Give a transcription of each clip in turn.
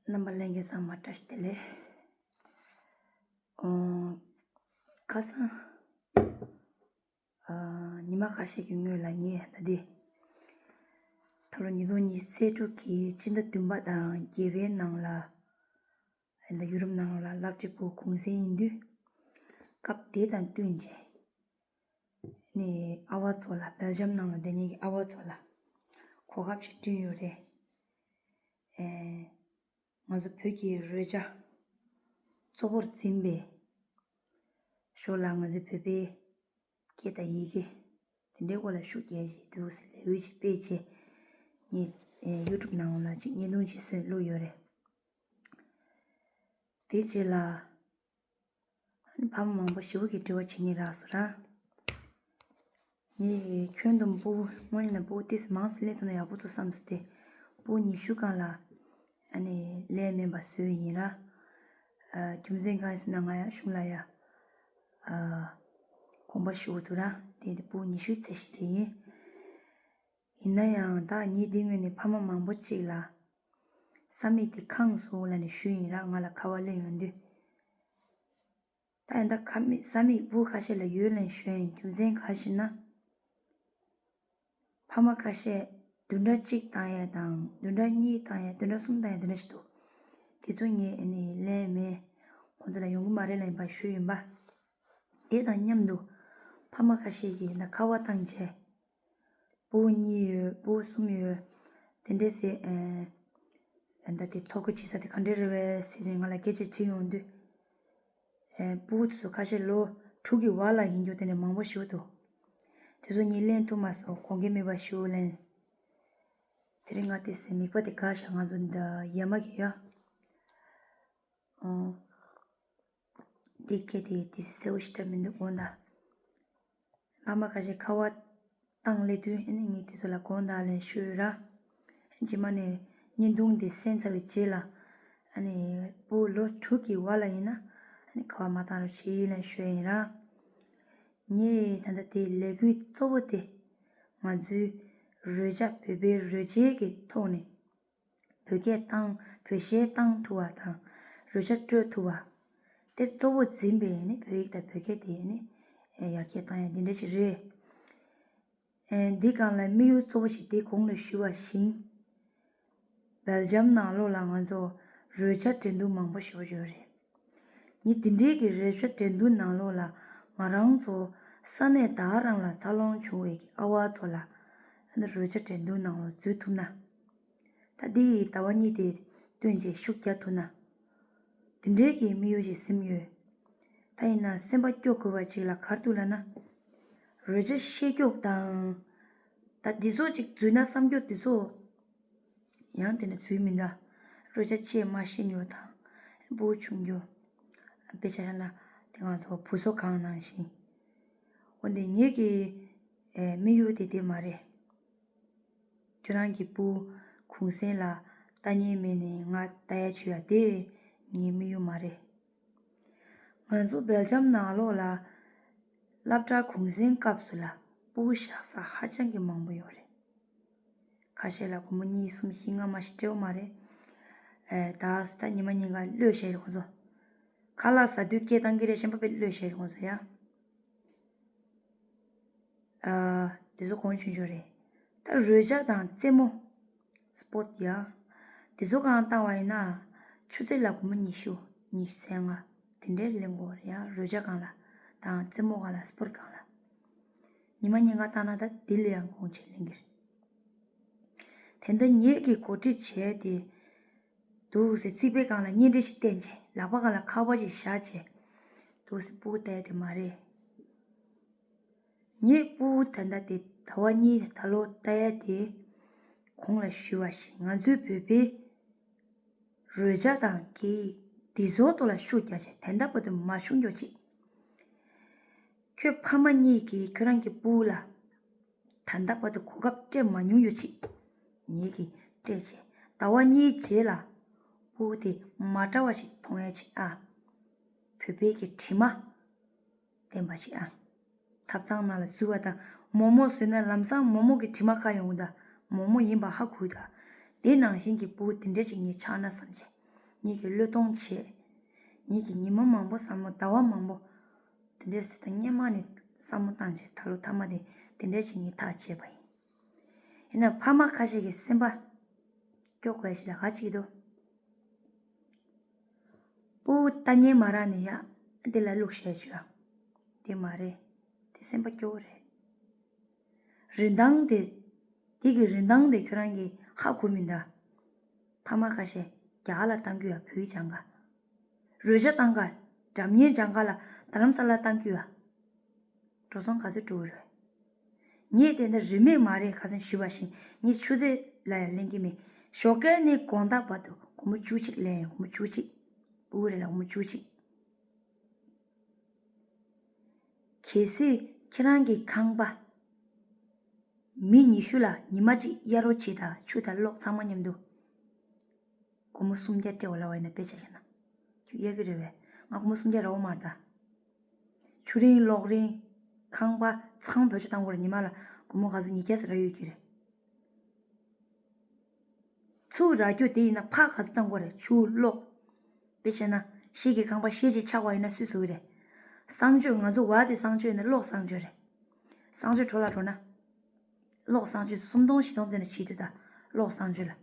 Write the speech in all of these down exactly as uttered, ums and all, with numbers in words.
རྣམ་པ་ལྷན་རྒྱས་ཚང་མ་བཀྲ་ཤིས་བདེ་ལེགས། ཨོ། ཁ་སང་། ཨ། ཉི་མ་ཁ་ཤས་ཀྱི་སྔོན་ལ་ངས་ད་ལྟ། ད་ལོ་ཉིས་སྟོང་ཉི་ཤུ་རྩ་དྲུག་གི་སྤྱི་ཟླ་བདུན་པ་དང་བརྒྱད་པའི་ནང་ལ། ད་ཡུ་རོབ་ནང་ལ་སློབ་གྲྭའི་བུ་གུང་སེང་ཡིན་དུས། སྐབས་དེ་དང་བསྟུན་བྱས། ནས་ཨ་བ་ཚོ་ལ། སྦེལ་ཇམ་ནང་ལ་བསྡད་མཁན་གྱི་ཨ་བ་ཚོ་ལ་གོ་སྐབས་ཤིག་བསྐྲུན་ཡོད་རེད། ཨེ། ང་ཚོ་བོད་ཀྱི་རོལ་ཆ་གཙོ་བོར་འཛིན་པའི་ཞོར་ལ། ང་ཚོའི་བོད་པའི་སྐད་དང་ཡི་གེ་དེ་འདྲའི་སྐོར་ལ་ཤུགས་རྒྱག་བཞིན་འདུག་ཟེར་ལེའུ་ཞིག་སྤེལ་བྱས། ངས་ཨེ། ཡུ་ཊུབ་ནང་ལ་ཅིག་བརྙན་ཐུང་ཅིག་བཟོས་བླུགས་ཡོད་རེད། དེའི་རྗེས་ལ། ཨ་ནི་ཕ་མ་མང་པོ་ཞེ་པོ་གིས་དྲི་བ་བྱེད་མཁན་རག་སོང་ར། ངས་ཁྱོན་བསྡོམས་སྤུ་གུ་དངོས་གནས་ན་སྤུ་གུ་ཏོག་ཙམ་མང་ཙམ་སླེབས་ཐུབ་ན་ཡག་པོ་འདུག་བསམ་སྟེ། སྤུ་གུ་ཉི་ཤུ་སྒང་ལ་ཨ་ནི་ལས་སྨན་པ་བཟོས་ཡིན་ར། ཨ། རྒྱུ་མཚན་གང་ཡིན་ཟེར་ན། ང་ཡང་གཞུང་ལ་ཡ། ཨ། དགོངས་པ་ཞུ་དགོས་འདུག་ར། དེ་དེ་སྤུ་གུ་ཉི་ཤུའི་ཚད་གཞི་ཞིག་ཡིན། ཡིན་ན་ཡང་ད་ངས་འདི་སྔོན་ནས་ཕ་མ་མང་པོ་ཅིག་ལ། ས་མིག་དེ་གང་སོང་ལབ་ནས་ཞུས་ཡིན་ར། ང་ལ་ཁ་པར་སླེབས་ཡོང་དུས། ད་ཡིན་ད་ཁ་མིག་ས་མིག་སྤུ་གུ་ཁ་ཤས་ལ་ཡོད་ལབ་ནས་ཞུས་ཡིན། རྒྱུ་མཚན་གང་ཞེ་ན། ཕ་མ་ཁ་ཤས་བདུན་ཕྲག་གཅིག་བཏང་ཡས་དང་། བདུན་ཕྲག་གཉིས་བཏང་ཡས། བདུན་ཕྲག་གསུམ་བཏང་ཡས། དེ་འདྲ་ཞིག་འདུག་དེ་ཚོ་ངས་ཨ་ནི་ལན་མེད། ཁོང་ཚོ་ལ་ཡོང་གི་མ་རེད་ལབ་ཡིན་པ་ཞུས་ཡིན་པ། དེ་དང་མཉམ་དུ་ཕ་མ་ཁ་ཤས་ཀྱིས་ད་ཁ་པར་བཏང་བྱས། སྤུ་གུ་གཉིས་ཡོད། སྤུ་གུ་གསུམ་ཡོད། དེ་འདྲས་ཟེར། ཨེ། ཨེ། ད་དེ་ཐོ་འགོད་བྱེད་ས་དེ་ག་འདྲས་རེད་པས་ཟེར་ནས་ང་ལ་སྐད་ཆ་དྲིས་ཡོང་དུས། ཨེ། སྤུ་གུ་དེ་ཚོ་ཁ་ཤས་ལོ་དྲུག་གི་བར་ལ་ཡིན་རྒྱུ་དེ་འདྲ་མང་པོ་ཞིག་འདུག་དེ་ཚོ་ངས་ལེན་ཐུབ་མ་སོང་། དགོངས་འགལ་མེད་པ་ཞུ་ལན། དེ་རིང་ང་དེ་ཟེར་མིག་པ་དེ་དགའ་ཤག་ང་ཚོ་འདི་ཡ་མ་གི་ཡ། ཨོ། འདི་སྐད་དེ་དེ་གསལ་པོ་ཞེ་དྲག་མི་འདུག་དགོངས་དག་ཕ་མ་ཁ་ཤས་ཁ་པར་བཏང་སླེབས་དུས། ཨ་ནི་ངས་དེ་ཚོ་ལ་དགོངས་དག་ལན་ཞུས་ར། རྗེས་མ་ནས་བརྙན་ཐུང་འདི་གསན་ཚར་བའི་རྗེས་ལ། ཨ་ནི་སྤུ་གུ་ལོ་དྲུག་གི་བར་ལ་ཡིན་ན། ཨ་ནི་ཁ་པར་མ་བཏང་རོགས་བྱེད་ལན་ཞུས་ཡིན་ར། ངས་ད་ལྟ་དེ་ལས་འགུལ་གཙོ་བོ་དེ། ང་ཚོའི་རོལ་ཆ། བོད་པའི་རོལ་ཆའི་གི་ཐོག་ནས། བོད་སྐད་བཏང་། བོད་གཞས་བཏང་ཐུབ་པ་དང་། རོལ་ཆ་དཀྲོལ་ཐུབ་པ། དེར་གཙོ་བོ་འཛིན་པའི་ནི་བོད་ཡིག་དང་བོད་སྐད་དེ་ནི་ཡར་རྒྱས་བཏང་ཡ་འདི་འདྲ་ཞིག་རེད། ཨེ། འདི་སྒང་ལ་དམིགས་ཡུལ་གཙོ་བོ་ཞིག་དེ་གོང་ལ་ཞུས་པ་བཞིན། སྦེལ་ཇམ་ནང་ལོགས་ལ་ང་ཚོ་རོལ་ཆ་འགྲན་བསྡུར་མང་པོ་ཞེ་པོ་ཡོད་རེད། ནི་འདི་འདྲའི་གི་རོལ་ཆ་འགྲན་བསྡུར་ནང་ལོགས་ལ་ང་རང་ཚོ་ས་གནས་ད་ག་རང་ལ་འཚར་ལོངས་བྱུང་བའི་གི་ཨ་བ་ཚོ་ལ། ཨ་ནི་རོལ་ཆ་འགྲན་བསྡུར་ནང་ལོགས་འཛུལ་ཐུབ་ན། ད་འདི་ཡི་ཟླ་བ་གཉིས་དེ་བསྟུན་བྱས་ཤུགས་རྒྱག་ཐུབ་ན། འདི་འདྲའི་གི་དམིགས་ཡུལ་ཞིག་ཟིན་ཡོད། ད་ཡིན་ན་སེམས་པ་སྐྱོ་དགོས་པ་ཅིག་ལ་ག་རེ་འདུག་ལབ་ན། རོལ་ཆ་ཤེས་རྒྱུ་དང་། ད་འདི་ཚོ་ཅིག་འཛུལ་ན་བསམ་རྒྱུ་འདི་ཚོ། ཡང་དེ་ནས་འཛུལ་མི་འདུག་རོལ་ཆ་ཆེས་མ་ཤེས་རྒྱུ་དང་། སྤུ་གུ་ཆུང་རྒྱུ། དཔེ་ཆ་བཞག་ན་དེ་ང་ཚོ་བུ་གསོ་ཁང་ནང་བཞིན། འོན་ཏེ་ངེད་ཀྱི་ཨེ་དམིགས་ཡུལ་དེ་དེ་མ་རེད། ཁྱོད་རང་གི་སྤུ་གུ་གུང་སེང་ལ་ལྟ་མཁན་མེད་ནས་ང་ལྟ་ཡ་བྱེད་ཡ་དེ་ངའི་དམིགས་ཡུལ་མ་རེད། ང་ཚོ་སྦེལ་ཇམ་ནང་ལོགས་ལ་སློབ་གྲྭ་གུང་སེང་སྐབས་སུ་ལ་སྤུ་གུ་བཞག་ས་ཧ་ཅང་གི་མང་པོ་ཡོད་རེད། ཁ་ཤས་ལ་སྒོར་མོ་གཉིས་གསུམ་བཞི་ལྔ་མ་ཞིག་སྤྲད་ཡོད་མ་རེད། ཨེ། ད་ད་ཉི་མ་ཉིན་གང་གློད་བཞག་རེད་ཁོང་ཚོ། ཁ་ལག་ཟ་དུས་སྐད་བཏང་གི་རེད། གཞན་པ་དཔེ་གློད་བཞག་རེད་ཁོང་ཚོ་ཡ། ཨ། དེ་ཚོ་གོང་ཆུང་ཆུང་རེད། ད་རོལ་ཆ་དང་རྩེད་མོ། སྤོར་ཡ། དེ་ཚོ་སྒང་བཏང་བ་ཡིན་ན་ཆུ་ཚོད་ལ་སྒོར་མོ་ཉི་ཤུ། ཉི་ཤུ་རྩ་ལྔ། དེ་འདྲའི་ལེན་དགོས་རེད་ཡ། རོལ་ཆ་སྒང་ལ་དང་རྩེད་མོ་སྒང་ལ། སྤོར་སྒང་ལ། ཉི་མ་ཉིན་གང་བཏང་ན་ད་དེ་ལས་ཡང་གོང་ཆེ་ལེན་གྱི་རེད། དེ་འདྲ་ངེད་ཀྱིས་གོ་སྒྲིག་བྱས་ཏེ། འདུག་སེ་རྩིག་པའི་སྒང་ལ་གཉེན་འབྲེལ་ཞིག་བསྟན་བྱས། ལག་པ་སྒང་ལ་ཁ་པར་ཞིག་བཞག་བྱས། འདུག་སེ་སྤུ་གུ་ལྟ་ཡ་དེ་མ་རེད། ངས་སྤུ་གུ་ད་ལྟ་དེ་ཟླ་བ་གཉིས་ད་ལོ་ལྟ་ཡ་དེ། གོང་ལ་ཞུས་པ་བཞིན་ང་ཚོའི་བོད་པའི་རོལ་ཆ་དང་སྐད་ཡིག་འདི་ཚོའི་ཐོག་ལ་ཤུགས་རྒྱག་བྱས། ད་ལྟ་བར་དུ་མ་བྱུང་རྒྱུ་ཅིག་ཁྱོད་ཕ་མ་གཉིས་ཀྱིས་ཁྱོད་རང་གི་སྤུ་གུ་ལ་ད་ལྟ་བར་དུ་གོ་སྐབས་སྤྲད་མ་མྱོང་རྒྱུ་ཅིག་ངེད་ཀྱིས་སྤྲད་བྱས། ཟླ་བ་གཉིས་རྗེས་ལ་སྤུ་གུ་དེ་མ་འདྲ་བ་ཞིག་མཐོང་ཡ་ཅིག་ཨ། བོད་པའི་གི་དྲི་མ་ལྡན་པ་ཞིག་ཨ། ཐབ་ཚང་ནང་ལ་འཛུལ་བ་དང་། མོག་མོག་བཟོས་ན་ལམ་སང་མོག་མོག་གི་དྲི་མ་ག་ཡོང་གི་འདུག་མོག་མོག་ཡིན་པ་ཧ་གོ་གི་འདུག་དེ་ནང་བཞིན་གྱི་སྤུ་གུ་དེ་འདྲ་ཅིག་ངས་ཆགས་ན་བསམ་བྱས། ངེད་ཀྱིས་བློས་གཏོང་བྱས། ངེད་ཀྱིས་ཉི་མ་མང་པོ་བསམ་བློ་ཟླ་བ་མང་པོ་དེ་འདྲས་སེ་ད་སྔོན་མ་ནས་བསམ་བློ་བཏང་བྱས་ད་ལོ་མཐའ་མ་དེ་དེ་འདྲས་བྱས་ངས་ཐག་བཅད་པ་ཡིན། ཡིན་ན་ཕ་མ་ཁ་ཤས་ཀྱི་སེམས་པ་སྐྱོ་དགོས་ཞིག་ལ་ག་ཅིག་འདུག་སྤུ་གུ་ལྟ་ཉན་མ་རག་ནས་ཡ་དེ་ལ་བླུགས་བཤད་བྱོས་ཨ། དེ་མ་རེད། དེ་སེམས་པ་སྐྱོ་བོ་རེད། རིན་ཐང་དེ། དེ་གི་རིན་ཐང་དེ་ཁྱོད་རང་གིས་ཧ་གོ་མིན་ད། ཕ་མ་ཁ་ཤས་རྒྱ་གར་ལ་གཏང་རྒྱུ་ཡ་བོད་ཡིག་སྦྱང་ག་རོལ་ཆ་གཏང་ག་སྒྲ་སྙན་སྦྱང་ག་ལ་རྡ་རམ་ས་ལ་གཏང་རྒྱུ་ཡ། འགྲོ་སོང་ག་ཚོད་འགྲོ་གི་རེད། ངས་དེ་འདྲ་རིན་མེད་མ་རེད་ཁ་སང་ཞུས་པ་བཞིན་ངས་ཆུ་ཚོད་ལ་ཡང་ལེན་གྱི་མེད། ཞོགས་ཀས་ནས་དགོང་དག་བར་དུ་སྒོར་མོ་བཅུ་གཅིག་ལེན་ཡང་སྒོར་མོ་བཅུ་གཅིག་སྤུ་གུ་རེ་ལ་སྒོར་མོ་བཅུ་གཅིག་གལ་སྲིད་ཁྱེད་རང་གི་ཁང་པ་མི་ཉི་ཤུ་ལ་ཉི་མ་གཅིག་གཡར་རོགས་བྱེད་དང་ཆུ་དང་གློག་ཚང་མ་མཉམ་དུ། སྒོར་མོ་སུམ་བརྒྱ་སྤྲད་འོ་ལབ་པ་ཡིན་ན་དཔེ་ཆ་བཞག་ན། ཁྱོད་གཡར་གི་རེད་པས། ང་སྒོར་མོ་སུམ་བརྒྱ་རག་གི་མ་རེད་ད། ཆུ་རིན་གློག་རིན། ཁང་པ་ཚང་བེད་སྤྱོད་བཏང་དགོས་རེད་ཉི་མ་ལ་སྒོར་མོ་ག་ཚོད་ཉིས་བརྒྱ་ཙམ་རག་ཡོད་ཀྱི་རེད། ཚུར་རག་རྒྱུ་དེ་ཡིན་ན་ཕར་ག་ཚོད་བཏང་དགོས་རེད་ཆུ་གློག་དཔེ་བྱས་ན་ཤེལ་གྱི་ཁང་པ་ཤེལ་གྱི་ཆགས་པ་ཡིན་ན་སུས་བཟོ་གི་རེད། གསང་སྤྱོད་ང་ཚོ་བ་དེ་གསང་སྤྱོད་ཡིན་ན་གློག་གསང་སྤྱོད་རེད། གསང་སྤྱོད་དྲོ་ལ་འགྲོ་ན། གློག་གསང་སྤྱོད་སུམ་སྟོང་བཞི་སྟོང་ཙམ་ནས་བྱེད་དུས་ད་གློག་གསང་སྤྱོད་ལ།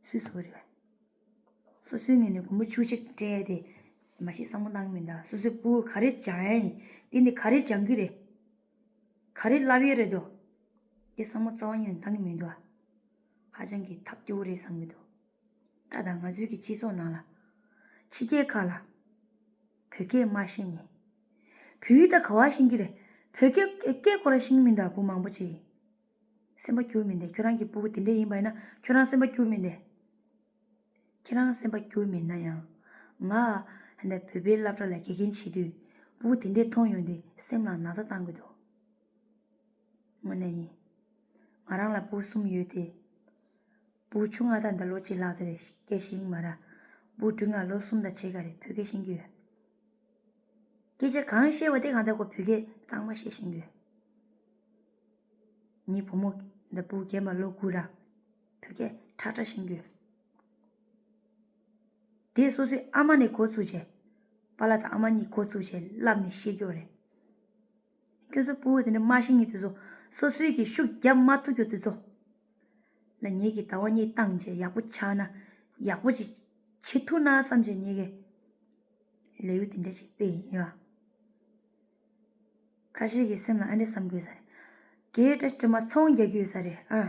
སུས་བཟོ་གི་རེད། སོ་སོའི་ངོས་ནས་སྒོར་མོ་བཅུ་གཅིག་སྤྲད་དེ། མ་གཞི་བསམ་བློ་བཏང་གི་མིན་ད་སོ་སོའི་སྤུ་གུ་ག་རེ་སྦྱང་ཡ་ཡིན། དེ་ནི་ག་རེ་སྦྱང་གི་རེད། ག་རེ་བསླབ་ཡས་རེད་དོ། དེ་བསམ་བློ་རྩ་བ་ཉིད་ནས་བཏང་གི་མི་འདུག་ཨ། ཧ་ཅང་གི་ཐབས་སྐྱོ་བོ་རེད་བསམ་གི་འདུག་ད་ད་ང་ཚོའི་གི་སྤྱི་ཚོགས་ནང་ལ། ཕྱི་རྒྱལ་ཁག་ལ། བོད་སྐད་མ་ཤེས་ནས། བོད་ཡིག་ད་ག་བ་ཤེས་ཀྱི་རེད། བོད་སྐད་སྐད་ཁོ་ར་ཤེས་ཀྱི་མི་འདུག་ཨ་བུ་མང་པོ་ཅིག་སེམས་པ་སྐྱོ་མི་འདུག་ཁྱོད་རང་གི་སྤུ་གུ་དེ་འདྲ་ཡིན་པ་ཡིན་ན་ཁྱོད་རང་སེམས་པ་སྐྱོ་མི་འདུག་ཁྱེད་རང་སེམས་པ་སྐྱོ་མེད་ན་ཡང་། ང་ཧན་ད་བོད་པའི་སློབ་གྲྭ་ལ་དགེ་རྒན་བྱེད་དུས་སྤུ་གུ་དེ་འདྲས་མཐོང་ཡོང་དུས་སེམས་ལ་ན་ཚ་བཏང་གི་འདུག་དངོས་གནས་ཡིན། ང་རང་ལ་སྤུ་གུ་གསུམ་ཡོད་དེ། སྤུ་གུ་ཆུང་ང་ད་ད་ལོ་གཅིག་ལྷག་ཙམ་རེད་སྐད་ཤེས་ཀྱི་མ་རེད། སྤུ་གུ་འབྲིང་ང་ལོ་གསུམ་དང་ཕྱེད་ཀ་རེད་བོད་སྐད་ཤེས་ཀྱི་ཡོད། སྐད་ཆ་གང་བཤད་པ་དེ་གང་ལྟར་ཁོ་བོད་སྐད་གཙང་མ་བཤད་ཤེས་ཀྱི་ཡོད། ངའི་བུ་མོ་འདི་སྤུ་རྒན་པ་ལོ་དགུ་ར། བོད་སྐད་ཁྲ་ཁྲ་ཤེས་ཀྱི་ཡོད། དེ་སོ་སོའི་ཨ་མ་ནས་འགོ་བཙུགས་བྱས། པཱ་ལགས་དང་ཨ་མ་གཉིས་འགོ་བཙུགས་བྱས་བསླབས་ནས་ཤེས་ཀྱི་ཡོད་རེད། ཁྱོད་ཚོ་སྤུ་གུ་དེ་འདྲ་མ་ཤེས་མཁན་དེ་ཚོ་སོ་སོའི་གི་ཤུགས་རྒྱབ་མ་ཐུབ་རྒྱུ་དེ་ཚོ། ལ་ངེད་ཀྱིས་ཟླ་བ་གཉིས་བཏང་བྱས་ཡག་པོ་ཆགས་ན་ཡག་པོ་ཅིག་བྱེད་ཐུབ་ན་བསམ་བྱས་ངེད་ཀྱིས་ལས་འགུལ་དེ་འདྲ་ཅིག་སྤེལ་ཡིན་ཡ། ཁ་ཤས་ཀྱི་སེམས་ལ་ཨ་འདྲ་བསམ་དགོས་ས་རེད། རྒན་བཀྲ་ཤིས་སྒྲོལ་མ་ཚོང་རྒྱག་གི་ཡོད་ས་རེད་ཨ།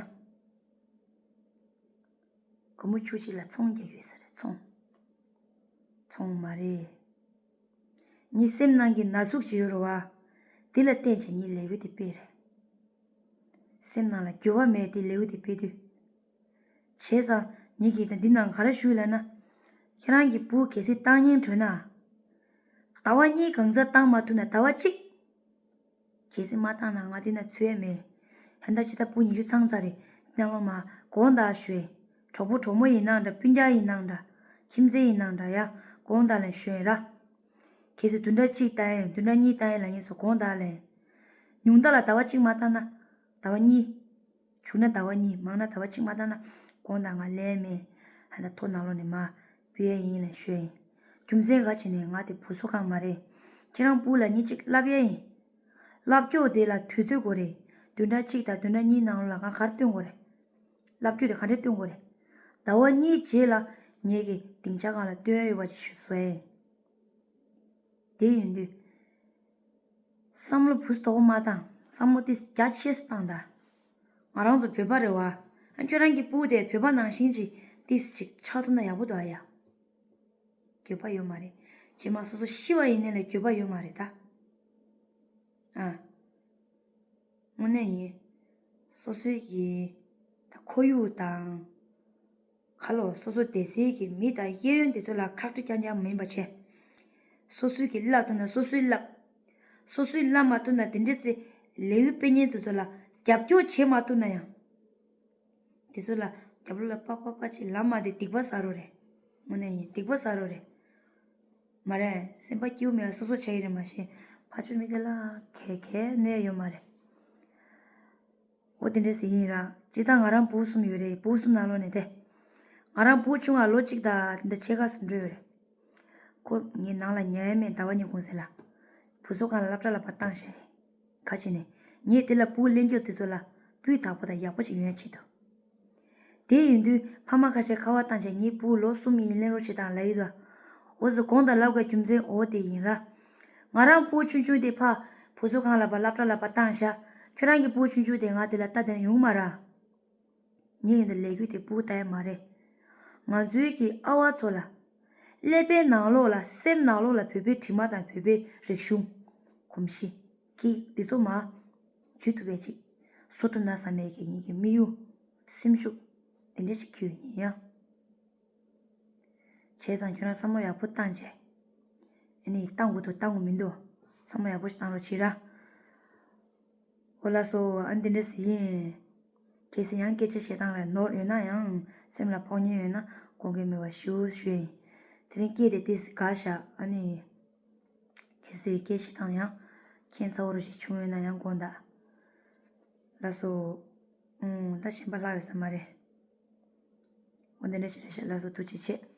སྒོར་མོ་བཅུ་གཅིག་ལ་ཚོང་རྒྱག་གི་ཡོད་ས་རེད་ཚོང་། ཚོང་མ་རེད། ངའི་སེམས་ནང་གི་ན་ཟུག་ཅིག་ཡོད་རེད་བ། དེ་ལ་བརྟེན་བྱས་ངས་ལས་འགུལ་དེ་སྤེལ་རེད། སེམས་ནང་ལ་འགྱུར་བ་མེད་དེ་ལེའུ་དེ་སྤེལ་དུས། བྱས་ཙང་ངེད་ཀྱིས་ད་འདི་ནང་ག་རེ་ཞུས་ལབ་ན། ཁྱེད་རང་གི་བུ་གལ་སྲིད་བཏང་སྙིང་བྲོས་ན། ཟླ་བ་གཉིས་གང་ཚ་བཏང་མ་ཐུབ་ན་ཟླ་བ་གཅིག་གལ་སྲིད་མ་བཏང་ན་ང་འདི་ན་འཚོལ་ཡ་མེད། ཧན་ད་ཅི་ད་བུ་ཉི་ཤུ་ཚང་ཚར་རེད། ནང་ལོ་མ་དགོངས་དག་ཞུ། གྲོགས་པོ་གྲོགས་མོ་ཡིན་ནའང་འདྲ་སྤུན་ཀྱག་ཡིན་ནའང་འདྲ། ཁྱིམ་མཚེས་ཡིན་ནའང་འདྲ་ཡ་དགོངས་དག་ལན་ཞུ་ཡིན་ར། གལ་སྲིད་བདུན་ཕྲག་གཅིག་བཏང་ཡིན་བདུན་ཕྲག་གཉིས་བཏང་ཡིན་ལབ་མཁན་ཚོ་དགོངས་དག་ལན། ཉུང་མཐའ་ལ་ཟླ་བ་གཅིག་མ་བཏང་ན། ཟླ་བ་གཉིས། བྱུང་ན་ཟླ་བ་གཉིས་མང་ན་ཟླ་བ་གཅིག་མ་བཏང་ན་དགོངས་དག་ང་ལས་མེད། ཧ་ད་ཐོ་ནང་ལོགས་ནས་མ་འབུལ་ཡས་ཡིན་ལ་ཞུ་ཡིན། རྒྱུ་མཚན་ག་བྱས་ནས་ང་དེ་བུ་གསོ་ཁང་མ་རེད། ཁྱེད་རང་སྤུ་གུ་ལ་མི་གཅིག་བསླབ་ཡས་ཡིན། བསླབ་རྒྱུ་དེ་ལ་དུས་ཚོད་དགོས་རེད། བདུན་ཕྲག་གཅིག་དང་བདུན་ཕྲག་གཉིས་ནང་ལ་ང་ག་རེ་སྟོན་དགོས་རེད། བསླབ་རྒྱུ་དེ་ག་འདྲས་སྟོན་དགོས་རེད། ཟླ་བ་གཉིས་རྗེས་ལ་ངེད་ཀྱི་སྡིངས་ཆ་སྒང་ལ་སྟོན་ཡས་ཡོད་པ་ཅིག་ཞུ་བཟོ་ཡས་ཡིན། དེ་ཡིན་དུས། བསམ་བློ་བུ་སྟོག་པོ་མ་བཏང་། བསམ་བློ་དེ་རྒྱ་ཆེ་སུ་བཏང་ད། ང་རང་ཚོ་བོད་པ་རེད་བ། ཨ་ཁྱོད་རང་གི་སྤུ་གུ་དེ་བོད་པ་ནང་བཞིན་ཅིག་ཏིས་ཅིག་ཆགས་ཐུབ་ན་ཡག་པོ་འདུག་ཨ་ཡ། འགྱོད་པ་ཡོད་མ་རེད། རྗེས་མ་སོ་སོ་ཤི་བ་ཡིན་ནའི་ལ་འགྱོད་པ་ཡོད་མ་རེད་ད། ཨ། དངོས་གནས་ཡིན། སོ་སོའི་གི་ད་ཁོར་ཡུག་དང་། ཁ་ལོ་སོ་སོ་སྡེ་སྲིད་ཀྱི་མི་དང་གཡས་གཡོན་དེ་ཚོ་ལ་ཁག་དཀྲི་རྐྱང་རྐྱང་མིན་པ་བྱས། སོ་སོའི་གི་བསླབ་ཐུབ་ན་སོ་སོའི་བསླབ། སོ་སོའི་བསླབ་མ་ཐུབ་ན་དེ་འདྲ་སེ་ལེའུ་སྤེལ་མཁན་དེ་ཚོ་ལ་རྒྱབ་སྐྱོར་བྱེད་མ་ཐུབ་ན་ཡང་། དེ་ཚོ་ལ་རྒྱབ་ལོགས་ལ་པག་པག་པག་ཅིག་ལབ་མ་དེ་སྡིག་པ་བསགས་རོགས་རེད། དངོས་གནས་ཡིན་སྡིག་པ་བསགས་རོགས་རེད། མ་རེད། སེམས་པ་སྐྱིད་པོ་མེད་པ་སོ་སོ་བྱ་ཡི་རེད་མ་གཞི། ཕ་ཆོས་མི་དེ་ལ་གལ་གལ་གནོད་ཡོད་མ་རེད། འོ་དེ་འདྲས་ཟེར་ཡིན་ར། སྤྱིར་བཏང་ང་རང་བུ་གསུམ་ཡོད་རེད། བུ་གསུམ་ནང་ལོགས་ནས་དེ། ང་རང་བུ་ཆུང་བ་ལོ་གཅིག་དང་འདི་ཕྱེད་ཀ་ཙམ་འགྲོ་ཡོད་རེད། ཁོ་ངའི་ནང་ལ་ཉལ་ཡ་མེད། ཟླ་བ་གཉིས་གོང་ཟེར་ལ། བུ་གསོ་ཁང་ལ་སློབ་གྲྭ་ལ་ཕར་བཏང་བཞག་ཡིན། ག་བྱས་ནས་ངས་དེ་ལ་བུ་ལེན་རྒྱུ་དེ་ཚོ་ལ་སྤུས་དག་པོ་དང་ཡག་པོ་ཞིག་ཡོང་ཡ་ཆེད་དུ། དེ་ཡིན་དུས་ཕ་མ་ཁ་ཤས་ཁ་བ་བཏང་བྱས་ངའི་བུ་ལོ་གསུམ་ཡིན་ལེན་རོགས་བྱེད་དང་ལབ་ཡོད་ད། འོ་ཙི་དགོངས་དག་ལབ་དགོས་རྒྱུ་མཚན་འོ་དེ་ཡིན་ར། ང་རང་བུ་ཆུང་ཆུང་དེ་ཕ་བུ་གསོ་ཁང་ལ་ཕར་སློབ་གྲྭ་ལ་ཕར་བཏང་བཞག་ཁྱོད་རང་གི་བུ་ཆུང་ཆུང་དེ་ང་དེ་ལ་ལྟ་དེ་ཡོང་མ་ར། ངས་ཡིན་ད་ལས་འགུལ་དེ་སྤུ་ལྟ་ཡ་མ་རེད། ང་ཚོའི་གི་ཨ་བ་ཚོ་ལ། ཀླད་པའི་ནང་ལོགས་ལ་སེམས་ནང་ལོགས་ལ་བོད་པའི་དྲི་མ་དང་བོད་པའི་རིག་གཞུང་། གོམས་གཤིས། ཀྱི་འདི་ཚོ་མ། འཇུ་ཐུབ་པའི་ཅིག་བཟོ་ཐུབ་ན་བསམ་པའི་གི་ངེད་ཀྱི་དམིགས་ཡུལ། སེམས་ཤུགས། དེ་འདྲ་ཞིག་འཁྱེར་ཡོད་ཡིན་ཡང་། བྱས་ཙང་ཁྱོད་རང་བསམ་བློ་ཡག་པོ་བཏང་བྱས། ཨ་ནི་བཏང་དགོས་འདུག་བཏང་དགོས་མི་འདུག་བསམ་བློ་ཡག་པོ་ཞིག་བཏང་རོགས་བྱེད་ར། འོ་ལགས་སོ། ཨ་འདི་འདྲ་ཟེར་ཡིན། གལ་སྲིད་ཡང་སྐད་ཆ་བཤད་སྟངས་ལ་ནོར་ཡོད་ན་ཡང་སེམས་ལ་ཕོག་ཉེན་ཡོད་ན་དགོངས་འགལ་མེད་པ་ཞུ་ཞུ་ཡ་ཡིན། དེ་རིང་སྐད་དེ་ཏིས་དགའ་ཤག་ཨ་ནི། གལ་སྲིད་སྐད་བཤད་སྟངས་ཡང་ཁྱད་མཚར་པོ་རུ་ཞིག་བྱུང་ཡོད་ན་ཡང་དགོངས་དག་ལགས་སོ། ཨུང་ད་གཞན་པ་ལྷག་ཡོད་ས་མ་རེད། འོ་འདི་འདྲ་ཞིག་རེད་ཤག་ལགས་སོ། ཐུགས་རྗེ་ཆེ།